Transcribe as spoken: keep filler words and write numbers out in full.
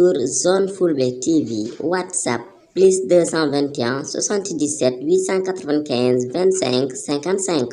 Pour Zone Fulbe T V, WhatsApp, plus deux cent vingt et un, soixante-dix-sept, huit cent quatre-vingt-quinze, vingt-cinq, cinquante-cinq.